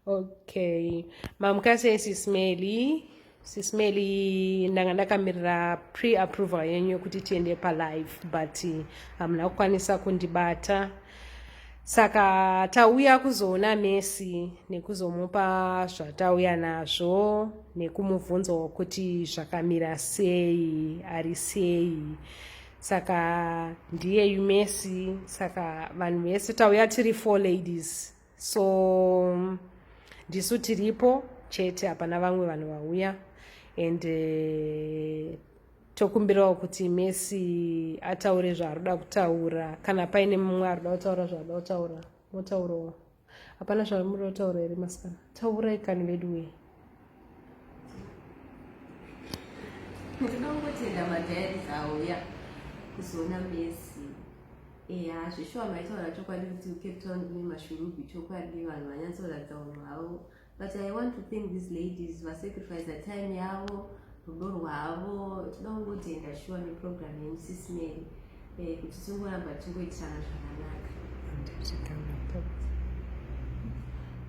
Okay, mamuka sei Sis Melly? Sis Melly, ndanga ndakamirira pre-approval yenyu yekuti tiende palive but hamuna kukwanisa kundibata. Saka tauya kuzoona Messi nekuzomupa zvatauya nazvo nekumubvunzawo kuti zvakamira sei, ari sei. Saka ndiyeyu Messi, saka vanhu vese tauya tiri four ladies. So ndisu tiripo chete, hapana vamwe vanhu vauya and tokumbirawo kuti Messi ataure zvaari kutaura. Kana paine mumwe ari kutaura zvaari kutaura, motaurawo. Hapana zvamunoda kutaura here masikana? Taurai kani veduwe. Ndinoda kungotenda madiaries auya kuzoona Messi. Eya, zveshuwa maitaura chokwadi kuti kuCape Town kune mashurugwi, chokwadi vanhu vanyatsoratidza unhu hwavo. But I want to thank these ladies vasacrifice time yavo, rudo rwavo. Tinoda kungotenda shuwa neprogram yenyu Sis Mary, kuti tingoramba tichingoitirana zvakanaka.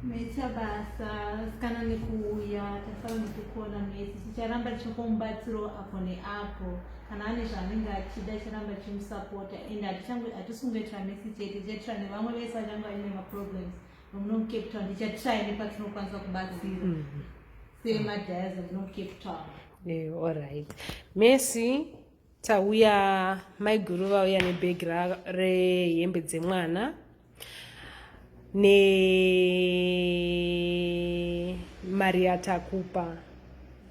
Maita basa sikana nekuuya, tasara nekukuona Messi. Ticharamba tichikomubatsiro apo neapo kana ane zvaanenge achida, ticharamba tichimusapota and hatisungoitira Messi chete, tichaitira nevamwe vese vachange vaine maproblems vamuno muCape Town. Tichatry nepatinokwanisa kubatsira semadias emuno muCape Town. Alright Messi, tauya, maiguru vauya nebhegi rehembe dzemwana nemari yatakupa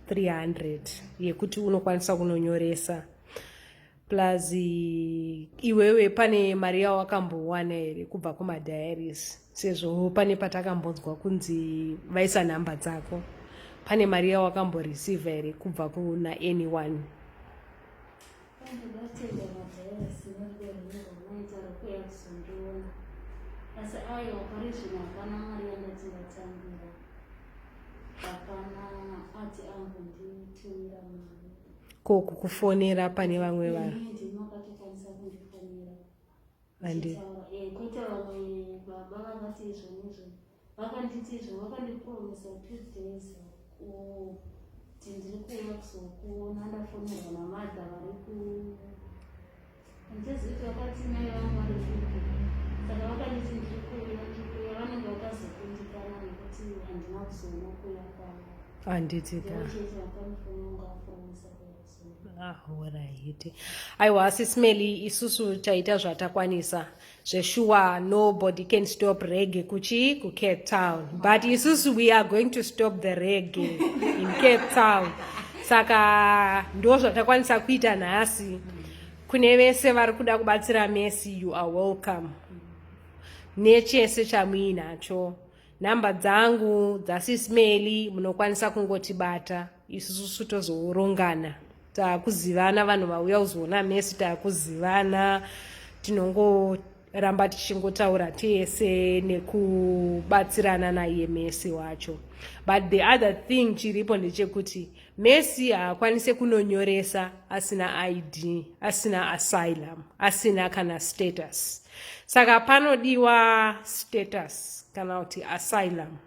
300 yekuti unokwanisa kunonyoresa. Plus iwewe pane mari yawakambowana here kubva kumadiaries, sezvo pane patakambonzwa kunzi vaisa nhamba dzako? Pane mari yawakamboreceiva here kubva kuna anyone? Ndinotenda madiaries nerudo rwuno rwamaita rwekuuya kuzondiona, asi aiwa, pari zvino hapana mari yandati ndatambira, hapana ati ambonditumira mari. Ko kukufonera, pane vamwe vanhu? Ini ndimi wakatokwanisa kundifonera. Handi. Kwete, vamwe baba vakati izvonizvo, vakanditi izvo, vakandipromisa 2 days kuti ndiri kuuya kuzokuona, ndafonerwa namadha vari ku, handichazivi kuti vakati mai vangu vari kupi. Saka vakanditi ndiri kuuya, ndiri kuuya, vanenge vakazokundikana nekuti handina kuzoona kuuya kwavo. Handiti ka? Chete vakanifonera, ungapromisa kuuya kuzoona. Ah, alright. Aiwa Sis Melly, isusu taita zvatakwanisa zveshuwa. Nobody can stop reggae kuchi kuCape Town, but isusu we are going to stop the reggae in Cape Town. Saka ndo zvatakwanisa kuita nhasi. Kune vese vari kuda kubatsira Messi, you are welcome nechese chamuinacho. Nhamba dzangu, dzaSis Melly, munokwanisa kungotibata, isusu tozorongana. Taakuzivana, vanhu vauya kuzoona Messi taakuzivana, tinongoramba tichingotaura tese nekubatsirana naiye Messi wacho. But the other thing chiripo ndechekuti Messi haakwanise kunonyoresa asina ID, asina asylum, asina kana status. Saka panodiwa status kana kuti asylum.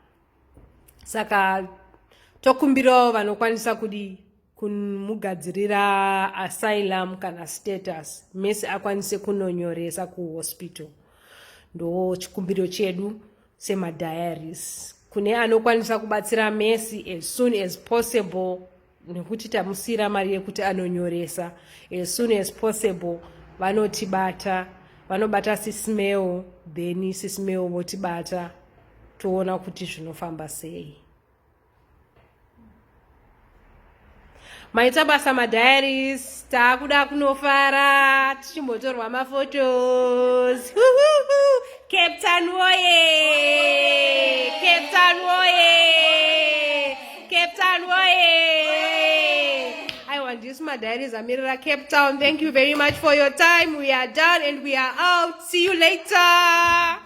Saka tokumbirawo vanokwanisa kudi kumugadzirira asylum kana status, Messi akwanise kunonyoresa kuhospital. Ndo chikumbiro chedu semadiaries kune anokwanisa kubatsira Messi as soon as possible, nekuti tamusiyira mari yekuti anonyoresa. As soon as possible vanotibata, vanobata Sis Mel, then Sis Mel votibata, toona kuti zvinofamba sei. Maita basa madiaries, taakuda kunofara tichimbotorwa maphotos. Cape Town woye! Cape Town woye! Cape Town woye! Aiwa, ndisu madiaries amirira Cape Town. Thank you very much for your time. We are done and we are out. See you later.